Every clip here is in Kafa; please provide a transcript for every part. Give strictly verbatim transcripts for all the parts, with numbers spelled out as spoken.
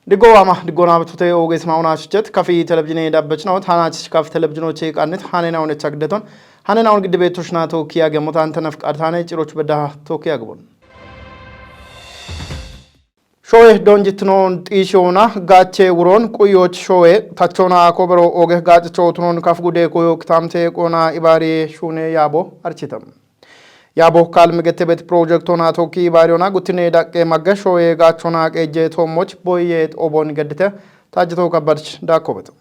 Diggo waama, diggo naabtute oogeesima una shichchet kafi telebjine dabbechno, taanach kafi telebjinoche qannit hanena unechagdeton, hanena un giddibe tushna to kiya gemot antena fqartane ciroch bedda to kiya gbon. Showe donjitnon xiishona gaache wuron quyoch showe tachona kobero oge gaachicho tunon kaf gude koyo kitamte qona ibaari shune yaabo architam. Yaabo kalm getebet projektona tokki ibaariyona guttine daqqe magge showe gaachona qeje tommoch boyye obon geddite tajjito kabbarch daakkobeto.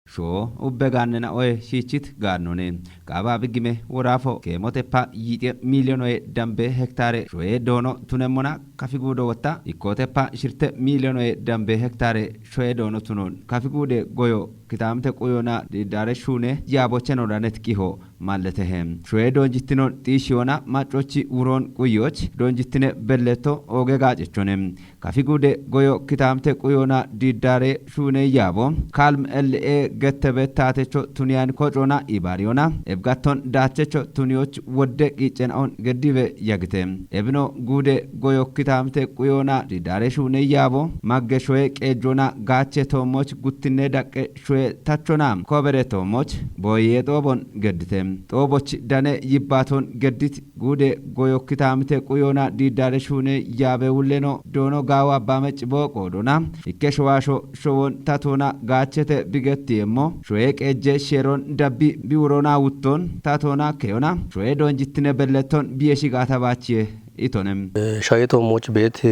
Shoo ubbe gaannena oye shiichit gaannone. Qaaba biggime woraafo keemoteppa yiixe miiliyonoye dambe hektaare shoye doono tunemmona kafi guudo wotta ikkoteppa shirte miiliyonoye dambe hektaare shoye doono tunon kafi guude goyo kitaamte quyona diddaare shuune yaabocheno danet qiho malletehe. Shoye doonjittinon xiishiyona maccochi wuroon quyoch doonjittine belletto ooge gaacechone. Kafi guude goyo kitaamte quyona diddaare shuune yaabo kalm L A gettebe taatecho tuniyan kocona ibaariyona ebgatton daachecho tuniyoch wodde qiicena'on geddibe yagite. Ebino guude goyo kitaamte quyona diddaare shuune yaabo magge shoye qeejjona gaache toommoch guttinne daqqe shoye tachona koobere toommoch booye xoobon geddite. Xooboch dane yibbaaton geddit guude goyo kitaamte quyona diddaare shuune yaabe wulleno doono gaawa baamec booqoodona ikke showaasho showon tatoona gaachete bigettiyeemmo shoye qeejje sheeron dabbi biwurona wutton tatoona keyona shoye doonjittine belletton biye shigaata baachiye itone. Shaye toommoch beet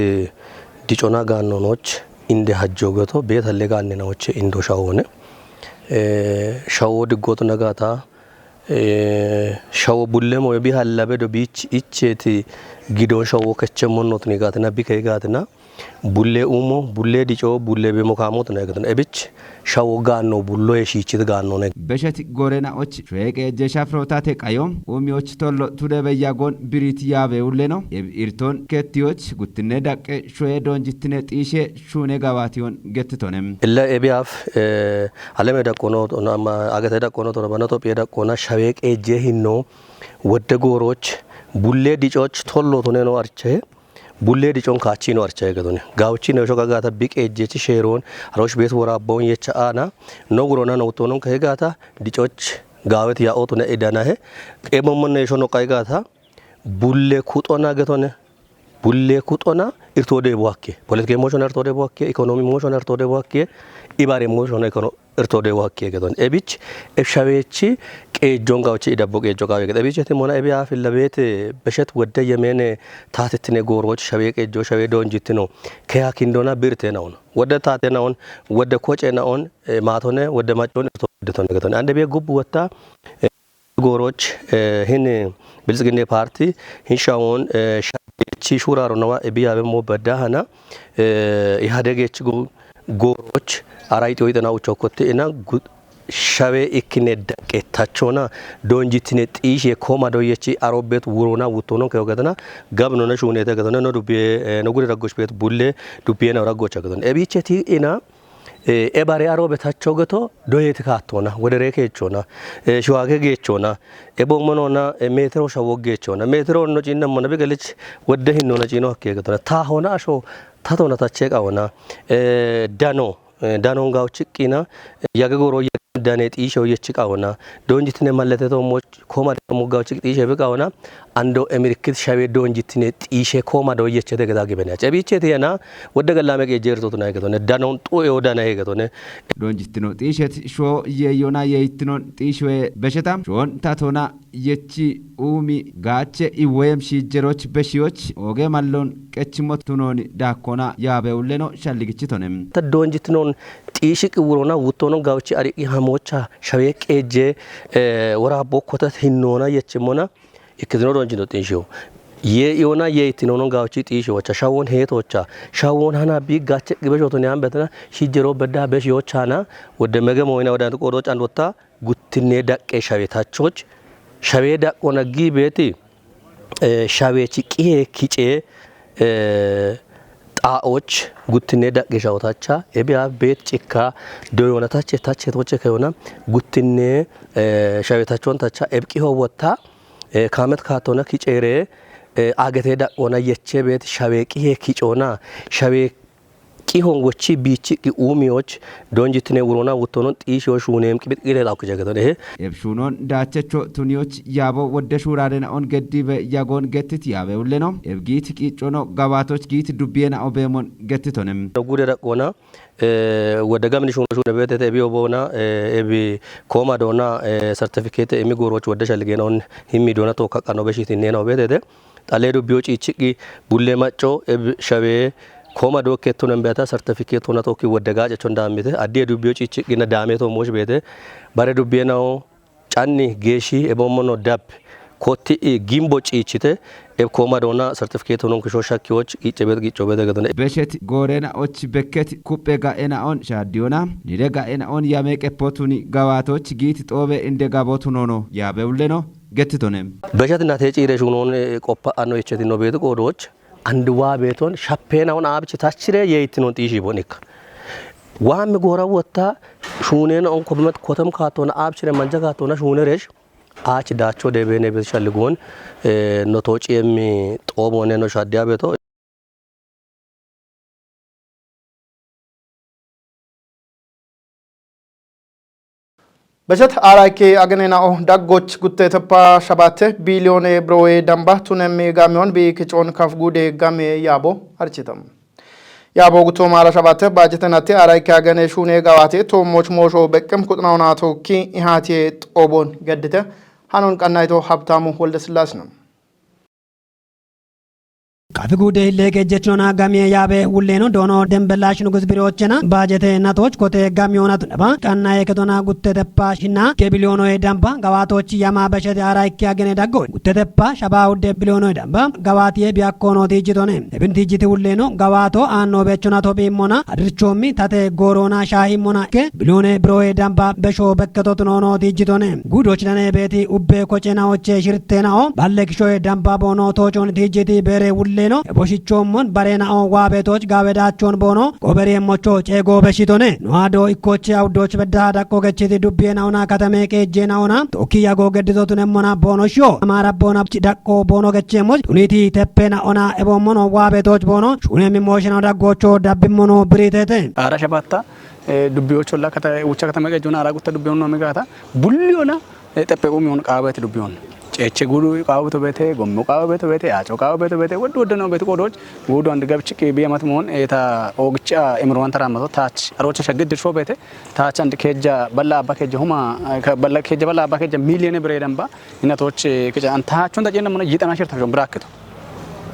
dicona gaannonoch inde hajjo geto beet halle gaannenoche indo shawoone. Shawo diggoto nagata shawo bulle moyo bi hallabe do biich icheti gidon shawo kechemmonotni gatina bikey gatina bulle umo bulle dico bulle be mokamotna getin ebich shawo gaanno bulloye shiichit gaannone. Beshet gorena'och shoye qeejje shafrotate qayo uumiyoch tollo tudebe yagon birit yaabe wulleno irton kettiyoch guttinne daqqe shoye doonjittine xiishe shuune gabaatiyon gettitone. Illa ebiyaaf alame daqqono agate daqqono tona bana tophiye daqqona shawe qeejje hinno wodde gooroch bulle dicoch tollo toneno arche bulle dicon kaachino arche gedone gawchino yosho gagata bi qeejjechi sheeron arosh beet worabbon yecha aana no gurona no utonon kay gata dicoch gawet ya otuna idanahe qemommonne yosho no kay gata bulle kuxona getone bulle kuxona irtode buakke politike moshona irtode buakke ekonomi moshona irtode buakke ibare moshona ekono irtode buakke gedon ebich ebshawechi qeejjon gawchi idabbo qeejjo qawe ged ebich eti mona ebi afilla beete beshet wodde yemene taatitine gooroch shawe qeejjo shawe doonjittino keya kindona birte naon wodde taate naon wodde koce naon maatone wodde maccon irtode tone gedon ande be gubbu wotta gooroch hin biltsiginne parti hin shawon shawechi shuraro nawa ebi yabe mo bedda hana ihadegech gooroch ara itiyo itena ucho kotte ina shawe ikkine daqqe tachona doonjittine xiishe koma doyechi arobet wurona wuttonon keyo gedana gabnona shuunete gedana no dubbiye no gudi raggosh bet bulle dubbiye na raggocha gedana ebicheti ina ebare arobe tacho geto doyeti kaattona wodere keechona shuwage geechona ebommonona metero shawo geechona metero no cinnemmona bigalich wodde hinnona ciino hakke getona ta hona asho tatona tache qawona dano danon gawo chiqqina yage goro dane xiishe oyechi qawona doonjitine mallete toommo koma toommo gawo chiq xiishe bi qawona ando emirikkit shawe doonjitine xiishe koma doyechete geda gibene cebichete yana wodde gallame qeejjeertotuna hegetone danon xu'eo dana hegetone doonjitino xiishet shoo yeeyona yeeyitino xiishoe besheta shoon tatona yechi uumi gaache iwoyem shiijjeroch beshiyoch ooge mallon qechimmo tunooni daakkona yaabe ulleno shalligichitone. Ta doonjitinon xiishi qiwurona wuttono gawchi ari'i hamocha shawe qeejje woraabbo kota hinnoona yechimmona ikkitino doonjino xiishiyo. Ye iyona ye ittinono gawchi xiishiyocha shawon heetocha shawon hana bi gaache qibeshotoni ambetina shiijjero bedda beshiyochana wodde mege moyina wodanti qoodo candotta guttinne daqqe shawe tachoch shawe daqqona gi beeti shawe chiqiye kice xa'och guttinne daqqe shawotacha ebiya beet cikka doyona tache tache toche kayona guttinne shawe tachon tacha ebqiho wotta kaamet kaatona kiceere Agete daqona yeche bet shawe qihe kichona shawe qihon wochi bichi qi umiyoch donjitine wurona wutonon xishiyo shunem qibit qile daqku jageton ehe. Eb shunon dachecho tuniyoch yabo wodde shurarena on geddibe yagon gettit yabe ulleno. Eb giit qichono gabatoch giit dubbiyena obemon gettitonem. Gude daqona Wodde gamni shuno shune beetete ebi oboona ebi kooma doona sertifikete emi gooroch wodde shalligeenaon himmi doona tookka qano beshiitinneena obeetete. Xalee dubbiyo ciichiqqi bullee macco ebi shawee kooma dookke ettonen beata sertifikete hona tookki wodde gaacechon daammite addi edubbiyo ciichiqqina daamee toommosh beete bare dubbiyeenaoo Canni geeshshi eboommono dab kotti gimbo ciichite eb kooma doona sertifikeet honon kisho shakkiyoch qiicce beet qiicco beete gedone. Beshet goorena och bekket kuppe ga'ena on shaaddiyona nide ga'ena on yame qeppotuni gawaatoch giit xoobe inde gabotu noono yaabe ulleno gettitone. Beshet nate ciire shuunon qoppa ano ichetino beet qoodoch Andi waa beeton shappeenaun aabchi tachire yeeyittinon xiishiibonikka. Waammi goora wotta shuuneena on kobimet kotem kaattoona aabchire manja kaattoona shuuneresh aach daacho deebeene beet shalligoon no toociyeemmi xooboone no shaaddiya beeto. Beshet aaraykki agenena'o daggoch gutteteppa shabatte biiliyoone birowe damba tunemmi gamiyon bi kicoon kaf gude game yaabo architam. Yaabo guttomaara shabatte baajetenatti aaraykki agene shuune gawaate toommoch moosho beqqem kuxnaonato ki ihaatiye xoobon geddite hanon qannayto habtaamu woldesillaasino. Qafi guude hille gejjechunona gamiye yaabe wulleeno doono dembellaash nugus biroochena baajete natoch kote gamiyona tunaba qannaye ketona gutteteppa shinna ke biliyoonoye damba gawaatochi yama beshete ara ikke agene daggo gutteteppa shaba udde biliyoonoye damba gawaatiye biyakkono tiijjitone. Ebin tiijjiti wulleeno gawaato aanno beechona tobiimmona adirchoommi tate gooroona shaahimmona ikke biliyoone birooye damba besho bekketo tunoono tiijjitone. Guudoch dane beeti ubbe kocenaoche shirteenao balle kishoye damba boono toocoon tiijjiti beere wulleeno eboshichoommon bareenao waabeetooch gaawedaachon boono goobereemmocho ceegoo beshitone. Noaado ikkoche awuddooch beddaha daqqo gechiti dubbiyeenaona katame qeejjeenaona tookki yago geddito tunemmona boono shio amaarabboona daqqo boono gecheemmoch tuniti teppeenaona eboommono waabeetooch boono shuuneemmi moosheno daggoocho dabbimmono biriiteete. Aara shabatta dubbiyocholla kata wucha katama qejjona ara gutta dubbiyon nomi gata bulliyona xeppe umi on qaawete dubbiyon ceche gudu qaaweto bete gommo qaaweto bete aco qaaweto bete woddu wodde no bete qodoch gudu and gabchi ke biyamat mon eta ogicha imrowan taramato tach arocha shagid dirsho bete tach and kejja balla abba kejja huma balla kejja balla abba kejja million bire damba inatoch kejja an tachon da jenna mon yitana shirta shon braketo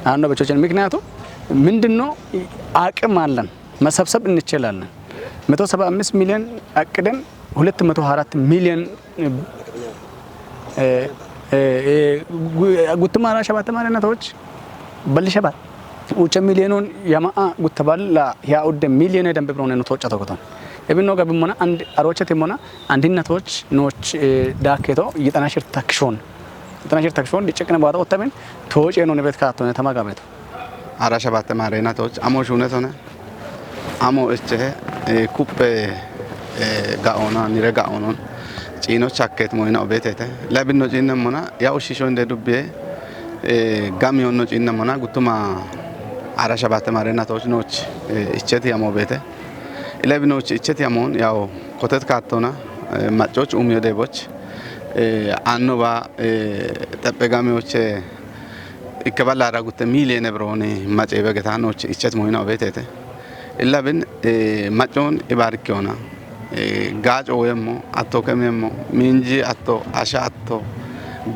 anno bechochen mikniyatu ምንድነው አቅም አለን መሰብሰብ እንችላለን። መቶ ሰባ አምስት ሚሊዮን አቅደን ሁለት መቶ አራት ሚሊዮን ጉትማራ ሸባ ተማሪነቶች በልሸባ ውቸ ሚሊዮኑን የማአ ጉተባላ ያኡደ ሚሊዮን የደንብ ብሮነ ነው ተወጫ ተኮቶን እብኖ ገብሞና አንድ አሮቸት ሞና አንድነቶች ኖች ዳኬቶ ይጠና ሽር ተክሾን ይጠና ሽር ተክሾን ዲጭቅነ ባታ ወተብን ተወጭ ነው ቤት ካቶነ ተማጋቤት Ara shabatte maareena tooch amo shuune tone amo eche kuppe ga'oona nire ga'oonon ciino chakkeet moyina obeetete labinno ciinnemmona ya ushshisho inde dubbiye gamiyonno ciinnemmona guttuma ara shabatte maareena tooch nooch icheti yamo beete ilabinooch icheti yamoon yawo kotet kaattona maccoch umiyo deeboch annoba xephe gamiyoche Ikke balla ara gutte miiliyeene birooni maceebe getaanochi ichet moyina obeetete. Illa bin maccoon ibaarikkeona. Gaaco woyemmo, atto kememmo, miinji atto, asha atto,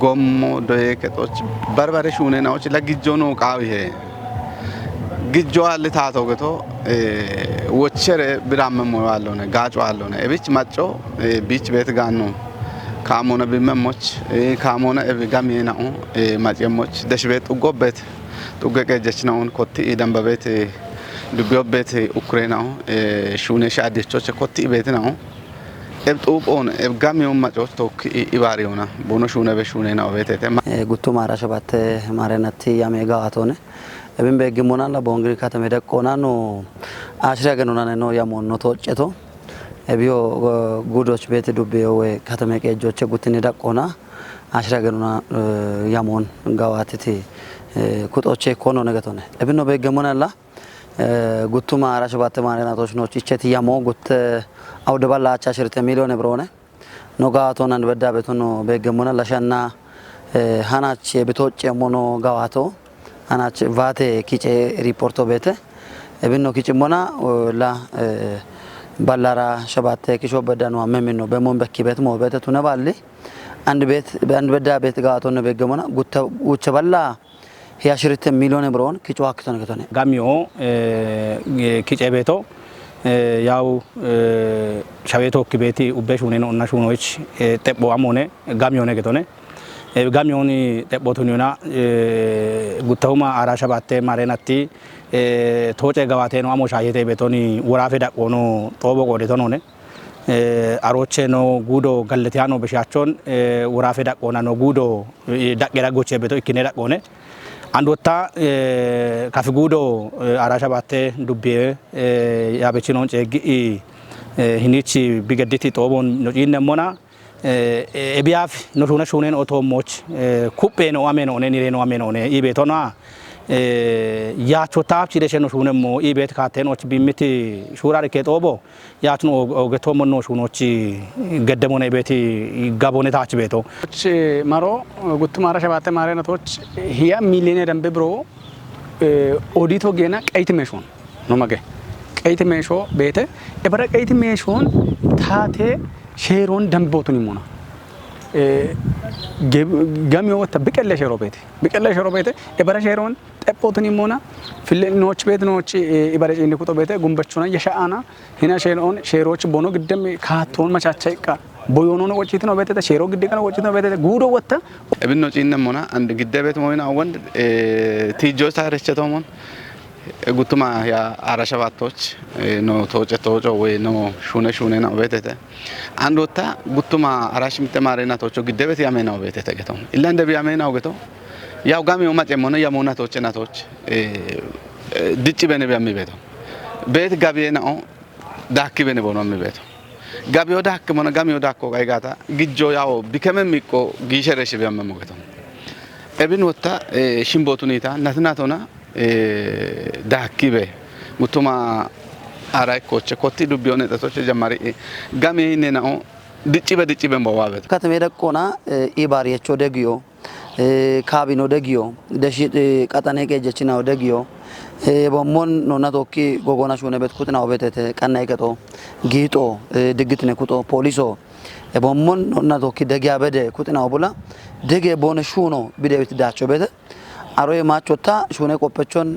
gommo, doye kexoch, barbare shuunenaoch la gijjo noo qaawihe. Gijjo alli taato geto wochere birammemmo waallone, gaaco waallone. Ebich macco biich beet gaanno. Kaamoona bimmemmoch, kaamoona ebi gamiyeena'o macemmoch, deshibee xuggobbet, xugge qeejjechina'on kotti i dambabeet, dubbiyobbeet ukkureena'o, shuuneesha addechoche kotti i beetina'o, eb xuuphoon, eb gamiyoon macoch tookki i ibaariyoona, buuno shuunebe shuuneena'o beeteete. Guttu maara shabatte maarenatti yame gawaatoone. Ebin beeggimonalla boongiri katame deqqoonano ashira genonane no yamoon no toocceto. Ebiyo gudoch beeti dubbiyo we katame qeejjoche guttini daqqoona ashira genona yamoon gawaatiti Kuxoche kono negetone. Ebino begemonella guttuma ara shabatte mare natoch noch icheti yamo gutte aude balla acha shirte milione brone. No gawato nan bedda betuno begemona lashanna hanach bitoche mono gawato hanach vate kiche riporto bete. Ebino kichimona la ballara shabatte kisho bedda no amemino bemon bekki bet mo bete tune balli. And bet and bedda bet gawato ne begemona gutta uche balla hiya shirte milione bron kicho akitone ketone. Gamyo kiche beto yaw shaweto kibeti ubbe shuneno onna shunoich tebbo amone gamyone ketone. Gamyoni tebbo tuniyona guttahuma ara shabatte marenatti toce gawateno amo shayete betoni worafe daqqono xobo qodetonone. Aroche no gudo galletiano beshachon worafe daqqona no gudo daqqera goche beto ikkine daqqone. Andotta kafi gudo ara shabatte dubbiye yabechinon cegi hinichi bigedditi xobon no cinnemmona. Ebiyaf no shuna shunen otommoch kuppe no ameno ne nire no ameno ne ibetona. Yacho tapchi deshe no shunemmo ibet katen och bimmiti shurari ke xobo. Yaachun ogeto monno shunochi geddemone beeti gabone taach beeto. Maro guttuma ara shabatte mare natoch hiya milione dambe bro odito gena qayiti meshon no mage. Qayiti mesho beete ebara qayiti meshon taate sheeron dambe botuni mona. Gamiyo wata biqelle sheero beete biqelle sheero beete ebara sheeron xephootini moona fille nooch beete nooch ibare ciinni kuxo beete gumbachuna yasha aana hina sheeroon sheerooch bono giddem kaattoon machacha iqqa boyoonono qochitino beetete sheeroo giddi qano qochitino beetete guudo wotta. Ebinno ciinne moona and gidde beet moyina awwan tiijjo saarechetoomon guttuma ya arasha baattoch no tooce tooco woy no shuune shuune na obeetete. Andotta guttuma arash mitte maare natocho gidde beti yame na obete tegeto. Illa nde bi yame na ogeto. Yaw gami o mace mono yamo natoche natoche. Dicci bene bi yame beto. Bet gabiye na o dakki bene bono mi beto. Gabiyo dakki mono gamiyo dakko gaigata gijjo yawo bikeme mikko gishere shi bi yame mogeto. Ebin wotta shimbotunita natinatona daakkibe guttuma ara ikkoche kotti dubbiyo nexetoche jammari gami hinne nao diccibe diccibe mbowabet. Katame daqqona ibar yecho degiyo kaabino degiyo deshi qaxane qeejechinawo degiyo bommon nona tokki gogona shuune bet kuxina obetete qanna iketo giixo diggitine kuxo pooliso bommon nona tokki degiya bede kuxina obula dege bone shuuno bide witi dacho bete. Aroye maachota shuune qoppechon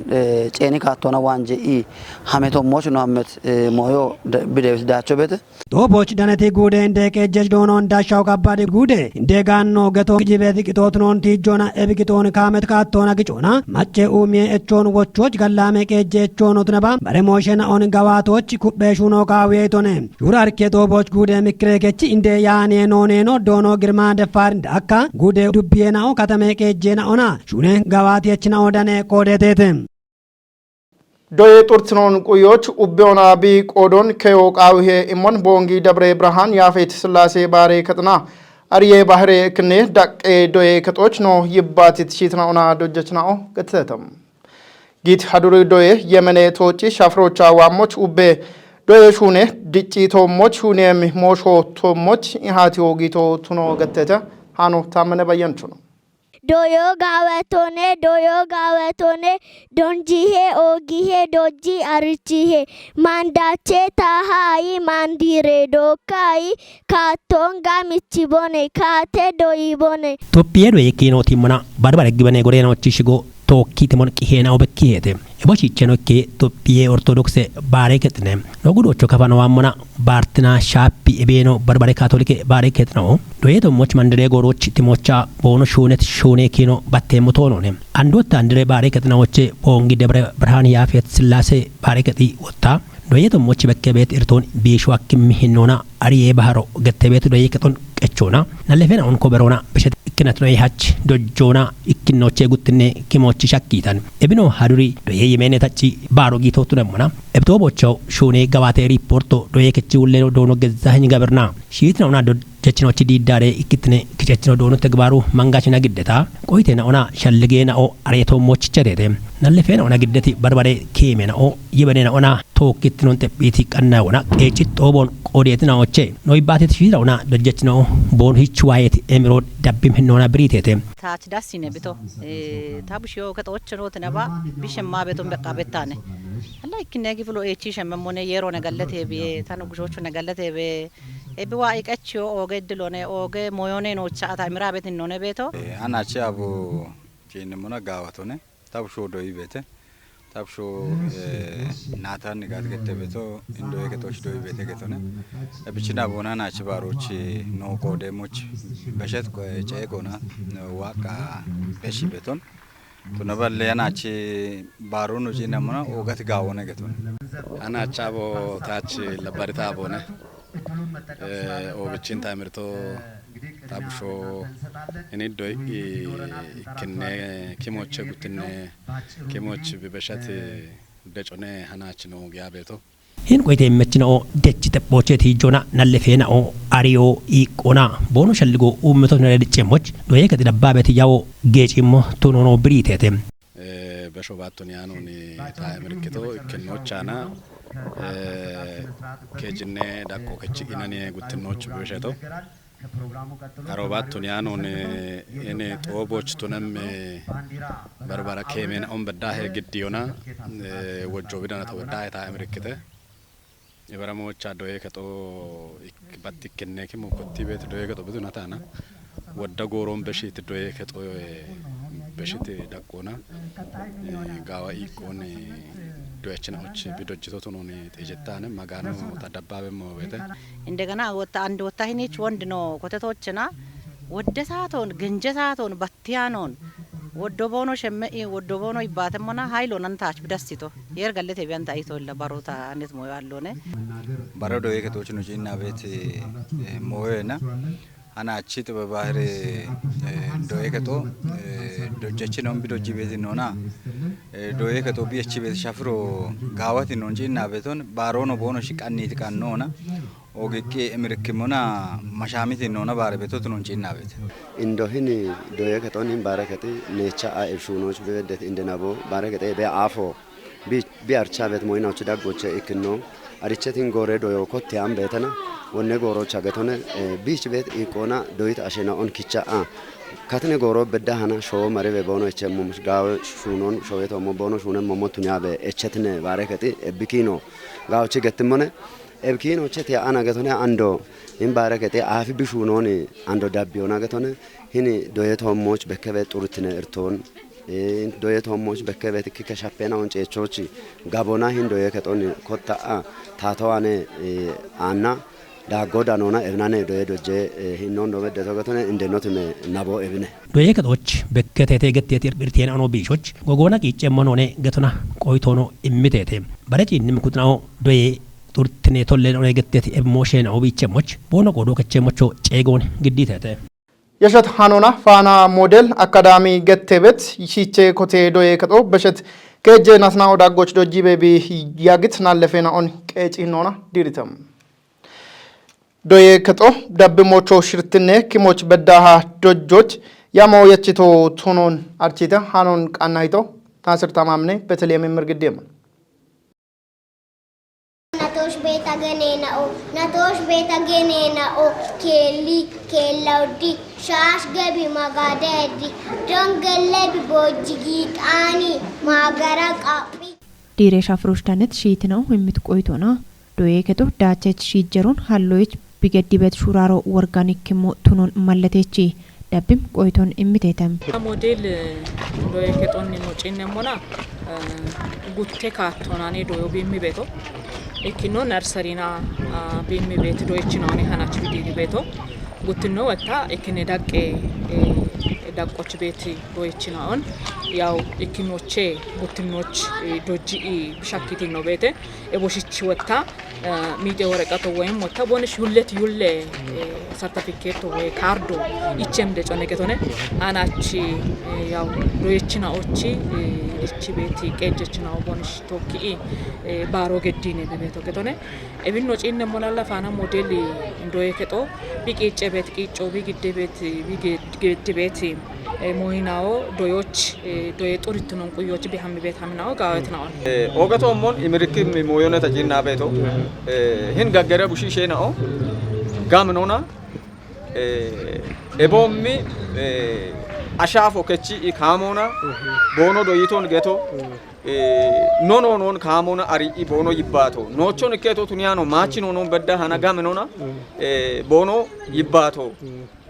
ceeni kaattona waanje i hameto moch no hammet moyo bide witi dacho bete. Dooboch daneti guude inde qeejjech doonon dashaw kabbadi guude inde gaanno geto gijibeti qitootnon tiijjona ebi qitoon kaamet kaattoona gicoona macce uumiye echoon wochoch gallaame qeejje echoon otnaba bare mooshena on gawaatoch kubbe shuuno kaawiyeytone. Shuura arke dooboch guude mikkire kechi inde yaaniye nooneeno doono girma deffaar inde akka guude dubbiyeena o katame qeejjeena ona shuune gawaatiyechina o dane qoodeteete. Doye xurtinoon quyoch ubbeona bi qoodon keyo qaawihe immon boongi Dabre Birhaan Yaafeet Sillaase baare kexina ariye bahire kinne daqqe doye kexoch no yibbaatit shiitinaona dojjechinao gettetem. Giit haduri doye yemene tooci shafrocha waammoch ubbe doye shuune dicci toommoch shuunem moosho toommoch ihaati hoogito tuno gettete. Haano taammene bayyanchuno. Doyo gaawatone doyo gaawatone donjihe oogihe dojji arichihe mandache tahayi mandire dokayi kaatton gamichi bone kaate doyi bone. Tophiye doye kiinootimmona barbare gibane goreenoochi shigo tookkiitimon qiheenao bekkiheete. Ebo shicheno ikke Tophiye Ortodokse baare kexine no gudoocho kafano waammona baartina shaappi ebeeno barbare kaatolike baare kexinao doye tommoch mandire gooroch timocha boono shuunet shuune kiino batteemmo toonone. Andotta andere baare kexinaoche boongi Debre Birhaan Yaafeet Sillaase baare kexi wotta doye tommoch bekke beet irtoon biisho akkimmi hinnoona Ariyee baharo gette beetu doyee kexon qechoona. Nallefeena onko beroona beshete ikkinatinoe hach dojjoona ikkinnoche guttinne kimoochi shakkiitan. Ebino haduri doyee yemeene tacci baaro giitootunemmona. Ebitoo bochoo shuunee gabaatee riippoorto doyee kechi wulleno doono gezzaheny gabirna. Shiitinauna dojjechinochi diiddaare ikkittine kichechino doono tegbaaru mangaachina giddeta. Qoyiteena ona shalligeenao areetoo moochichateete. Nallefeena ona giddeti barbare keemeena o yibanena ona tookkittinon xephiiti qanna wona qeechi xooboon qoodeetina oche. Noyibbaatiti shiira ona dojjechino boon hichu waayeeti emiro dabbim hinnoona biriiteete. Taach dassine bito. Eh, ta bushiyo kexoochenooti naba bishe maabeton beqqa bettaane. Alla ikkinne gifilo eechi shemmemmone yeerone galleteebiye, tanu gushochune galleteebe. Ebi waa iqechiyo ooge iddilone, ooge moyone noocha ata imira betin none beto. Eh, anachi abu kiinimuna gaawatone. Tabsho doyi beete. Tabsho, eh, naatan nigaat gette beto, indo eke toch doyi beete getone. E bichina bona nachi barochi no kode much beshet ko, eh, che kona, no waka beshi beton. Tuna balle nachi baro no jina mona ogat gawone geton. Ana chabo tachi labarita bone. Eh, obichin tamirto tabsho ini doi i kinne kimoche guttinne kimoch bibeshati decone hanachino giya beto. Hin qoyte immechina'o dechi xephoocheeti hijjoona nallefeena'o ariyo iiqqoona boono shalligo uummitotinore dicceemmoch doyee kexi dabbaabeti yawo geecimmo tunono biriiteete. Eh, besho baatton yaanoni ta emirkito ikkinnochaana, eh, keejinne daqqo kechi inani guttinnoch besheto. Aro baatton yaanoni ini xooboch tunem barbara keemen on beddahe giddiyona, eh, wojjo bidana ta weddahe ta emirkite. Ibara mocha doye kexo ik-, battikkinne kimo kotti beeti doye kexo bidunatana. Wodda gooron beshiti doye kexo, eh, beshiti daqqoona, eh, gaawa iiqqoon, eh, doyachina och bidojjito tunoni xeejettaane magano ta dabbaabe moowete. Indegana wotta, and wotta hinich wond no kotetochina wodde saaton, genje saaton, battiyanon, woddo boono shemme'i, woddo boono ibbaatemona haylo nan taach bidassito. Yer gallete biyanta ayto illa barota anet moyo allone. Baro doye kexochino ciinna beeti, eh, moyoena. Ana achi xibe bahire, eh, doye kexo, eh, dojjechino bi dojji beeti noona. Eh, doye kexo bi echi beeti shafiro gaawati non ciinna beeton, barono boono shiqanniti qannoona. Ogiqqi emirkkimona mashaamiti noona baare beetotu non ciinna beete. Indo hini doye kexon hin baare kexi neecha a irshunoch beedet inde nabo baare kexi be aafo. Bi, bi archa bet moyna uchi daggoche ikkinno. Arichetin gore doyo kotte an betana. Wonne goro chagetone, eh, bich bet iqqoona doyit ashena on kicha a. Katne goro bedda hana sho mare be bono eche mum gawe shunon sho beto mo bono shunen mo mo tunya be echetne bare keti ebikino. Gawo chi gettimone ebikino chete ana getone ando in bare keti afi bi shunoni ando dabbiona getone hini doye to moch bekkebe turtine irton. Eh, doye to moch bekkebe tikki keshapena on chechochi. Gabona hin doye kexon kotta a. Tato ane, eh, anna daaggo danona ebinane doye dojje, eh, hinnon do bedde togetone inde notime nabo ebine. Doye kexoch bekketete getteti irbirtena ono biishoch gogoona qiiccemmo noone getona qoytoono immitete. Bare ciinnim kuxinao doye xurtine tolle noone getteti ebmo sheenao biichemmoch boono qoodo kechemmocho ceegoon gidditete. Yeshat hanona Faana Model Akadami gettebet shiche kote doye kexo beshet keje nasnao daggoch dojjibe bi yagit nallefena on qeeci hinona diritam. Doye kexo dabbi mocho shirtine kimoch beddaha dojjoch yamo yechito tunon archita hanon qannayto Nasir Tamamne Betlehem mirgidem. Natosh beta genena'o, natosh beta genena'o, keelli, keellawdi, shaash gebi magadedi, don gellebi bojji giixaani, maagara qaphi. Diire shafrosh danet shiitinaw himmit qoytona. Doye kexo daachech shiijjeron halloyech bigeddibet shuraro worganik kimmo tunon malletechi. Dabbim qoyton immitetem. Model, eh, doye kexonni mocinnemmona, eh, gutte kaattonane doyo bimmi beto. Ikkino narsarina, ah, bimmi beti doyechinaone hanach bidiri beto. Guttino wetta ikkine daqqe, eh, Daqqoch beeti doyechinaon yaw ikkinoche gutinoch doji bishakiti no beete eboshichi wotta miite woreqato woyim wotta bonish yullet yulle sartifiketo woy kardo ichem de cone getone anachi yaw doyechinaochi ichi beeti qejjechinaw bonish tokki baaro geddine bebeto getone. Ebinno ciinne molalla faana modeli doye kexo bi qiicce beet qiicco bi gidde beet bi ged- geddi beet moyinawo doyoch doye xurittinon quyoch bi hammi beet haminawo gaawetinawo. Ogeto ommon imirikki moyoneta ciinna beeto hin gaggere bushiishenao gaminona eboommi ashaafo kechi ikaamona boono doyiton geto no no non kaamona ari i boono yibbaato noochon ikkeeto tuniyano maachi no non bedda hana gaminona boono yibbaato.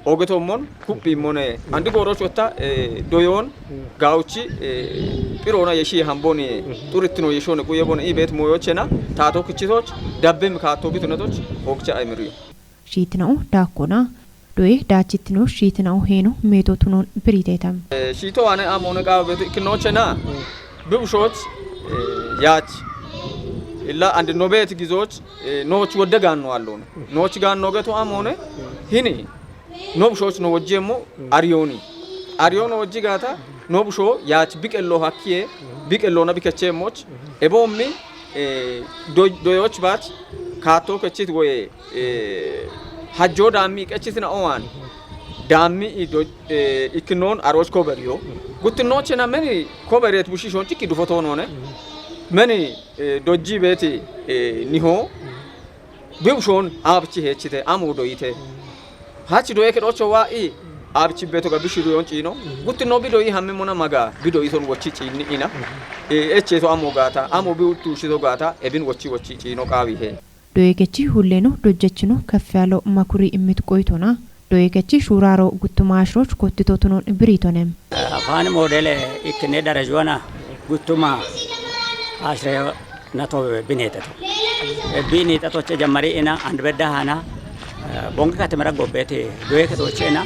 Ogeto mon kuphi mone andi goroch wotta doyon gawchi pirona yeshi hamboni xurittino yeshone quye bon i bet moyochena taato kichitoch dabbim kaatto bitunetoch okcha emiri. Shiitina'u daakkona doye daachittino shiitina'u heeno meeto tunon biriteeta. Shiito ane amone qaawe beetu ikkinochena bibushoch yaach illa andi nobeet gizoch nooch wodde gaanno allon nooch gaanno geto amone hini no bushoch no wojjemmo ariyoni ariyo no wojji gaata no busho yaach biqello hakkiye biqellona bikechemmoch ebommi doyoch baach kaatto kechit woye hajjo daammi iqechitina owan daammi ikkinon aroch koberiyo guttinnochena meni koberet bushishon cikki dufotonone meni dojji beeti niho bibushon abchi heechite amu doyite hachi doye kedhocho wa'i abchi beto ga bishiru yon ciino guttinno bidoyi hamme mona maga bidoyi ton wochi ciinni ina echeto amu gaata amu bi uttu shito gaata ebin wochi wochi ciino qaawi he. Doye kechi hulleno dojjechino kef yaalo makuri immit qoytona doye kechi shuuraro guttuma ashroch kottito tunon biritone. Afaan moodele ikkine darajuwana guttuma ashre nato bineteto binitatoche jammari ina and bedda hana bongi katimara gobbete doye ketoche ina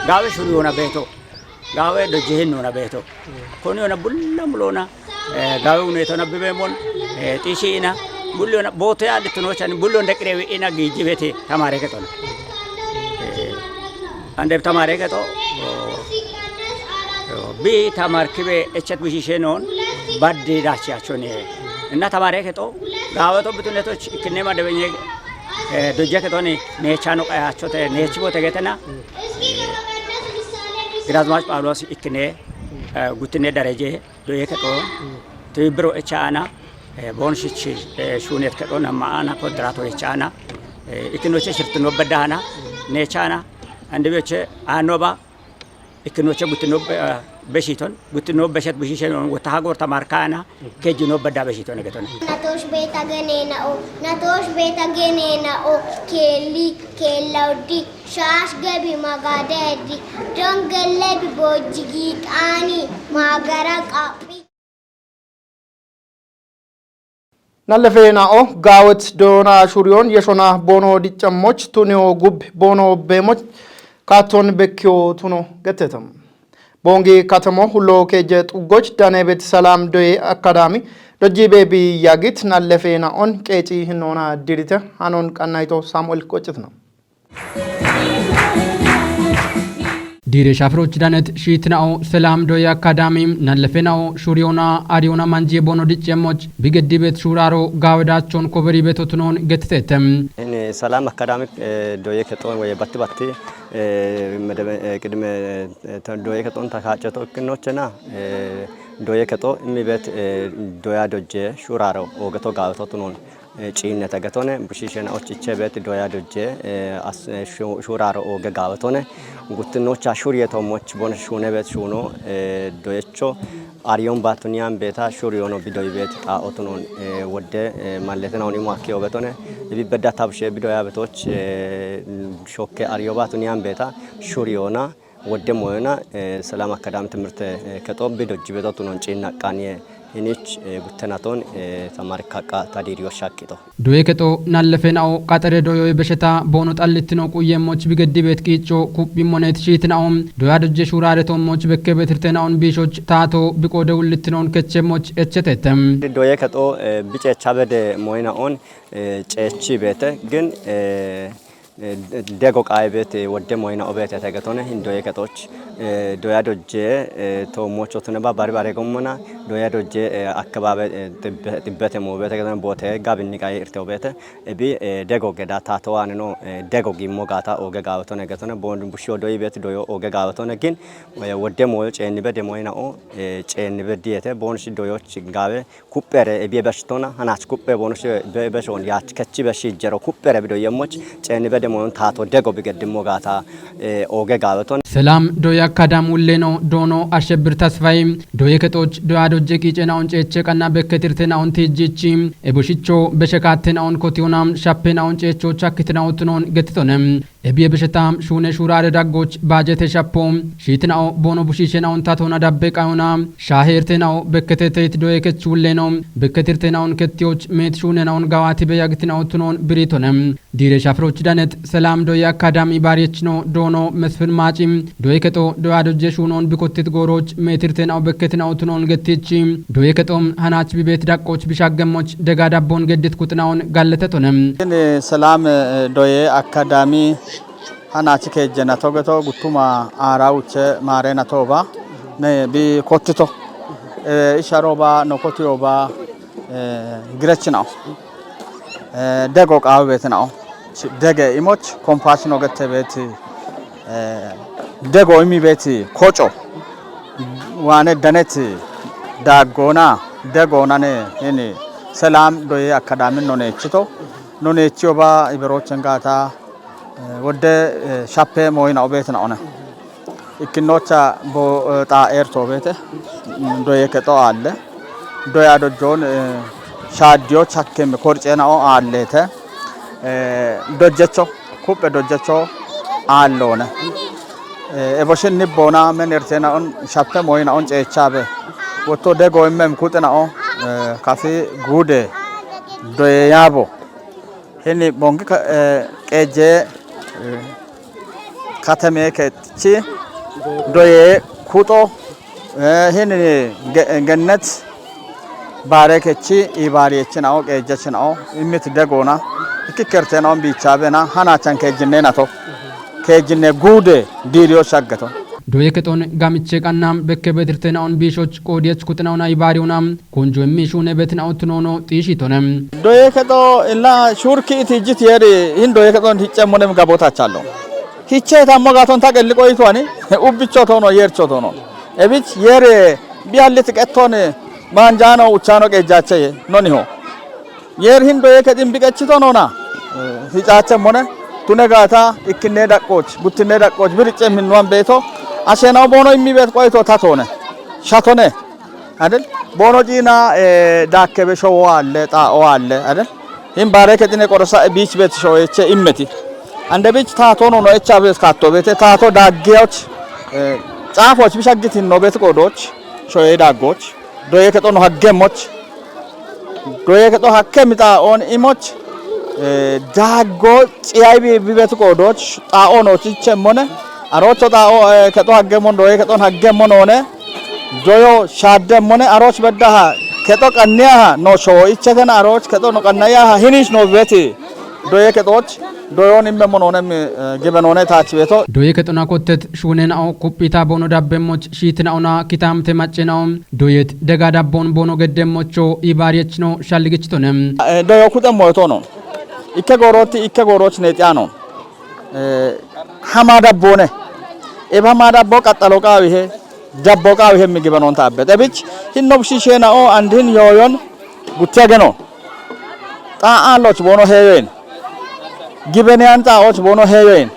gaawe shuriyona beeto gaawe dojje hinnona beeto koni yona bulla mulona gaawe uneetona bibeemon xiishiina bulli yona boote adhitinochani bulli yona deqirewi ina giijjibete tamaare ketona. Andeb tamaare keto bi tamarkibe echet bishishenoon baddi daachiyachone inna tamaare keto gaaweto bitunetoch ikkinne madebenye dojje ketoni neechano qayachote neechibote getena Giraazmaach Phaawuloos ikkine guttinne dareje doye kexo tibibbiro echaana boonshichi shuunet kexo namma aana kontirato echaana ikkinoche shirtino beddaana neechaana andibeche aanoba ikkinoche guttino beshiton guttino beshet bishishen wota hagor tamarkaana kejjino bedda beshiton egetone. Natosh beta genena o natosh beta genena o kelli kella oddi Shaash gebi magadedi dongelle bi bojji giixaani maagara qaphi. Nallefeena'o gaawet doyona shuriyoon yeshona boono diccammoch tuniyo gub boono beemoch kaatton bekkiyo tuno gettetam. Boongi katamo hullo keejje xuggoch daneebet salaam doye akkadaami dojji beebi yaagit nallefeena'on qeeci hinnoona dirite hanon qannayto Saamu'el qoccitna. Diire shaafirochi danet shiitina'o selaam doye akkaadaami nallefena'o shuriyoona ariyoona manjiye boono dicceemmoch bigeddi beet shuuraaro gaawedaachon koberi beetotunoon gettitetem. Ini selaam akkaadaami doye kexoon woye batti batti qidime doye kexoon takaaceto ikkinochena doye kexo immi beet doya dojje shuuraaro oogeto gaawetotunoon ciinnete getone bushiishena ochiche beeti doya dojje shuuraaro ooge gaawetone guttinnocha shuriye tommoch bone shuune beet shuuno doyecho ariyon baatuniyan beeta shuriyono bidoyi beet xaa'otunon wodde malletena unimo akki oogetone ibibedda tabushe bidoya betoch shokke ariyo baatuniyan beeta shuriyona Wodde moyona, eh, Selam Akadami timirte, eh, kexo bido jibeto tunon ciinna qaniye hinich, eh, guttenaton, eh, tamarikka qa tadiriyo shaqqito. Doye kexo nallefenao qaxere doyoye besheta boono xallittino quyemmoch bigeddibeet qiicco kuphimmonet shiitinaon doya dojje shuuraaretommoch bekkebetirtenaon biishoch taato biqoode wullittinon kechemmoch echetetem. Doye kexo, eh, biceecha bede moynaon, eh, ceechi beete, gin, eh, eh, dego qaye beete, eh, wodde moyna obeete tegetone, hin doye kexoch, eh, doya dojje, eh, toommocho tune ba bari bare gommona, doya dojje, eh, akkababe, eh, tibbe-, tibbete moobeete getone boote gabinni qaye irte obeete, ebi, eh, dego geda tato waanino, eh, dego gimmo gaata ooge gaawetone getone, boon bushsho doyi beete doyo ooge gaawetone gin, eh, wodde moyo ceennibe de moyna o, eh, ceennibe diyete, boon shi doyoch gaawe, kuphere ebiye beshitona, hanach kuphe bono shi be-, beshon yach kechi beshi jero kuphere bido yemmoch, ceni bede moyon tato dego bigeddimo gaata, eh, oge gaweton. Selam doye akadam wulleno doono Ashebir Tasfay, doye kexoch, doya dojje qiicenaon ceeche qanna bekketirtenaon tijjichi, eboshicho beshekatenaon kotiona, shappenaon ceecho chakkitenaon tunon getitone. Ebiye beshetam shuune shuurare daggoch baajete shappo, shiitinao boono bushiishenaon tatona dabbe qayona, shaaheertenao bekketeteit doye kech wulleno, bekketirtenaon kettiyoch meet shuunenaon gawaati beyagitinao tunon biritone. Diire shafiroch danet Selam doye akadami baariyechno doono Mesfin Maaci, doye kexo doya dojje shuunon bikottit gooroch meetirtenao bekketinao tunon gettichi, doye kexo hanach bibeet daqqoch bishaggemmoch dega dabbon geddit kuxinaon galletetonem. Ini Selam, eh, doye akadami hanachi keejjena togeto guttuma aara wuche maarena toba ne bi kottito. Eh, isharoba no kotiyoba, eh, girechinaw. Eh, dego qawe betinao. Dege imoch compassion ogette beti, eh, dego imi beti koco. Wane daneti daggona, degona ne ini Selam doye akadami no nechito. No nechiyoba iberochen gaata, eh, wodde, eh, shappe moyna obetina one. Ikkinocha bo, eh, ta erto bete, mm, doye kexo alle. Doya dojjon, eh, shaddiyo chakkeme korcena o allete. Eh, dojjecho, kuppe dojjecho allone. Eh, eboshin nibbona men ertena on shappe moyna on ceechabe. Wotto dego immem kuxina o, eh, kafi gude doye yabo. Hini bongi ka-, eh, qeje, eh, katame kechi doye kuxo, eh, hini ge-, gennet bare kechi ibari echinao qeje chinao imit degona ikki kertenao bicha bena hanachan kejinne nato kejinne gude diriyo shaggato. Doye kexon gamiche qannam bekke betirtenaon biishoch qoodiyech kuxinaona ibaariuna konjo immi shuune betinao tunono xiishitone. Doye kexo illa shurki iti jit yeri hin doye kexon hicce monem gabotachallo. Hicce tammo gaton ta qelli qoyitwani ubbicho tono yercho tono. Ebich yeri biallit qetton manjano uchano qejjache noniho. Yer hin doye kexin biqechito nona. Eh, hiccache mone tune gaata ikkinne daqqoch, guttinne daqqoch, biricce minnuwan beeto. Ashenao boono immi beet qoyito tatone. Shatone. Adel? Boono ciina, eh, daakkebe showo alle, xaa'o alle, adel? Hin baare kexine qorosa e biich beet shoyeche immeti. Ande biich taato no no echa beet kaatto beete, taato daaggeyoch, eh, xaafoch bishaggitin no beet qoodoch, shoye daaggoch, doye kexo no haggemoch, doye kexo hakke mi xaa'on imoch, eh, daaggo ciyay bi, bi beet qoodoch, xaa'o no chichemmone, arocho xaa'o, eh, kexo haggemon, doye kexon haggemmon one, Doyo shaaddemmone aroch beddaha kexo qanniyaha no showo ichetena aroch kexo no qannayaha hinish no beti. Doye kexoch doyon immemmo nonem, eh, gibe none taach beto. Doye kexona kottet shuunenao kuphita boono dabbemmoch shiitinaona kitamte maccenao doyet dega dabbon boono geddemmocho ibaariyechno shalligichitonem. Eh, doyo kuxemmo etono. Ikke gooroti, ikke gooroch ne xiyano. Eh, hama dabbone. Eba hama dabbo qaxxalo qaawihe, dabbo qaawihe migibe noonta abbe. Xebich hinno bushishenao and hin yooyon guttiya geno. Xaa'an loch boono heeyoyin. Gibeniyan xaa'och boono heeyoyin.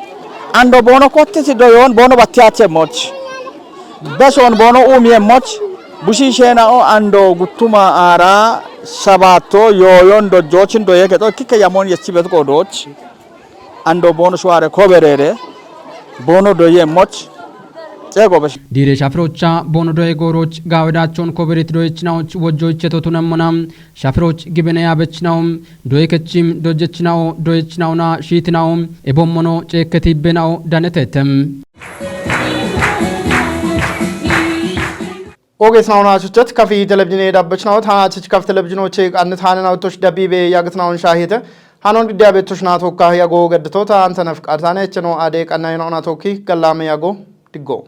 Ando boono kottisi doyon boono battiyachemmoch. Beson boono uumiyemmoch. Bushishenao ando guttuma aara sabaatto yooyon dojjochin doye kexo ikkike yamon yechi betu qoodoch. Ando boono shuwaare koberere, boono doyemmoch, Diire shafirocha bono doye goroch gawedachoon koberit doyechnaoch wojjoiche totunemona. Shafiroch gibene yabechnaom doye kechim dojechnawo doyechnaona shiitnawo ebommono ceeketi benawo danetetem. Oges naona chuchet kafi televizine dabbechnaot ha chich kaf televizinoche qannet hanen autosh dabibe yagtnaon shahete. Hanon diabe tushna tokka yago geddetota antanaf qartane cheno ade qanna yeno ona tokki gallame yago diggo.